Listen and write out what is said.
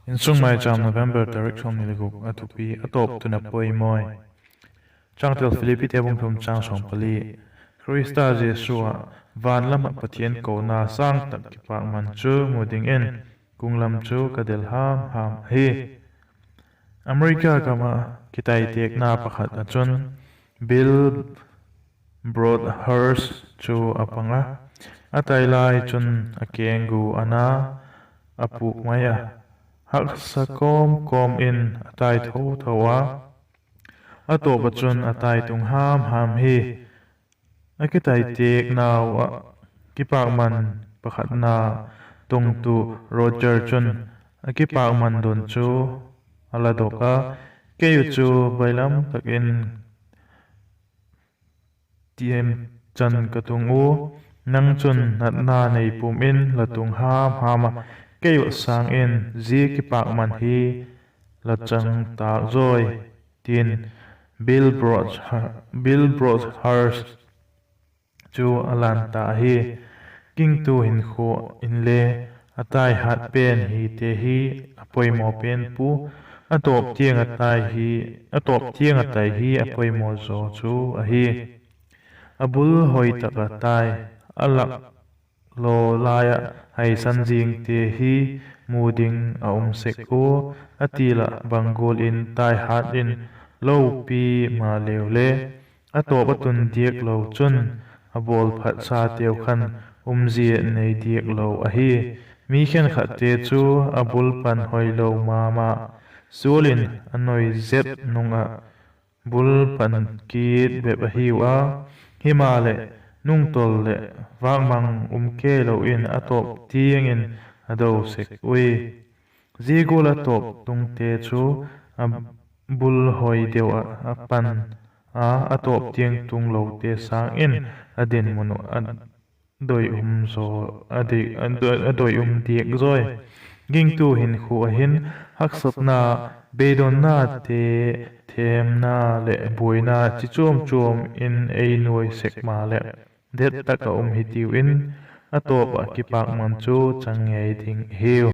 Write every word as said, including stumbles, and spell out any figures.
Insung Maicham, November tarik sawmni le guk. A thupi: A tawp tun a poimaw. Changtel: Philippite bung thum chang sawm pali. Khrista Jesu ah van lam ah Pathian kona sâng tak kipakman chu mu dingin kung lam chu ka del ham ham ahi. America gam ah kitaitêkna pakhat ah chun Bill Broadhurst chu a pang a, a tai lai chun a kenggu a na a pûk mai a, haksa kawm kawm in a tai tho tho a, a tawp ah chun a tai tung ham ham hi. A kitaitêknau ah kipakman pakhatna tungtu Roger chun a kipakman don chu a la dok a, Kei u chu bailam tak in tiamchan ka tung u, nang chun natna nei pum in la tung ham ham a, kei uh sâng in zia kipakman hi la chang tâk zawi, ti'n Bill Broadhurst chu a lan ta ahi. Gingtu hinkhua inle a tai hat pen hite hi a poimaw pen pua, a tawp tiang a tai hi, a tawp tiang a tai hi a poimaw zaw chu ahi. A bul hoi tak ah tai, a lak law lai ah haisan zingte hi mu ding a um sek ua, a til ah bang gual in tai hat in lopi maleu le, a tawp a tun diak lo chun a bawlphatsateu khan umzia nei diak lo ahi. Mi khenkhatte chu a bul pan hoilo ma ma, sual in a noi zet nung ah bul pan kit bep ahiu a, himaleh nungtawl leh vâkmang um kei lo in a tawp tiang in a do sek ui. Zia gual a tawp tungte chu a bul hoi deu ah a pan a, a tawp tiang tunglote sâng in a dinmun uh a doi um diak zawi. Gingtu hinkhua ah hin haksatna, beidonnate, thêmna leh buaina chi chuam chuam in ei nuai sek maleh, det tak ah um hitiu in, a tawp ah kipakman chu chang ngei ding hiu.